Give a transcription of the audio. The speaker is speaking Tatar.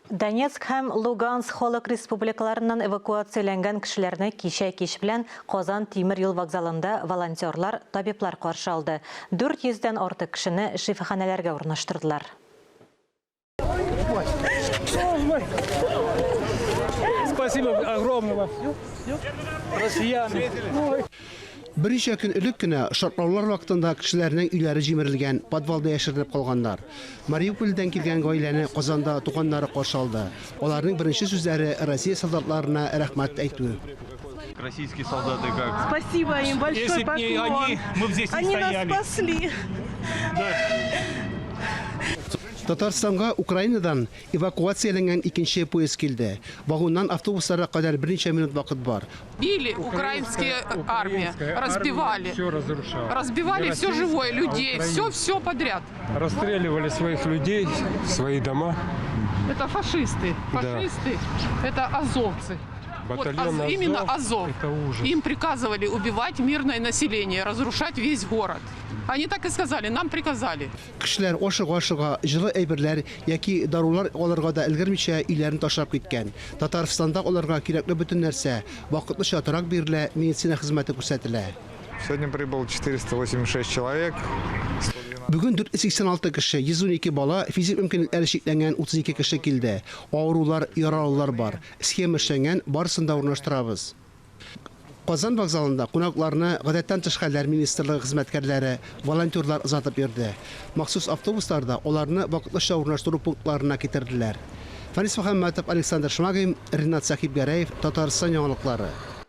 Донецк һәм Луганск халык республикаларыннан эвакуацияләнгән кешеләрне кичә кич белән Казан тимер юл вокзалында волонтерлар, табиблар каршы алды. 400 дән артык кешене шифаханәләргә урнаштырдылар. Спасибо огромное вам. Россияне. Берничә көн элек кенә шартлаулар вакытында кешеләрнең өйләре җимерелгән, подвалда яшеренеп калганнар. Мариупольдән килгән гаиләне Казанда туганнары каршы алды. Аларның беренче сүзләре Россия солдатларына рәхмәт әйтү. Российские солдаты как? Спасибо им большой Если б не поклон. они, мы б здесь не Они нас стояли. спасли. Да. Татарстанга Украинадан эвакуацияләнгән икенче поезд килде. Вагоннан автобусларга кадәр берничә минут вакыт бар. Били украинские армия, разбивали. Все разрушала. Разбивали Не все российская, живое, а людей, украинская. все-все подряд. Расстреливали своих людей, свои дома. Это фашисты. Да. Фашисты – это азовцы. Вот Батальон аз- именно «Азов» Азов. это ужас. Им приказывали убивать мирное население, разрушать весь город. Они так и сказали, нам приказали. Кешеләр ашыга-ашыга җылы әйберләр яки дарулар алырга да өлгермичә өйләрен ташлап киткән. Татарстанда аларга кирәкле бөтен нәрсә, вакытлыча торак бирелә, медицина хезмәте күрсәтелә. Сегодня прибыл 486 человек. Бүген 486 кеше, 112 бала, физик мөмкинлекләре чикләнгән 32 кеше килде. Авырулар, яралылар бар. Схема эшләнгән, барысын да урнаштырабыз. Казан вокзалында кунакларны гадәттән тыш хәлләр министрлыгы хезмәткәрләре, волонтерлар озатып йөрде. Махсус автобусларда аларны вакытлыча урнаштыру пунктларына китерделәр. Фанис Мөхәммәтов, Александр Шмагин, Ринат Сәхибгәрәев, Татарстан яңалыклары.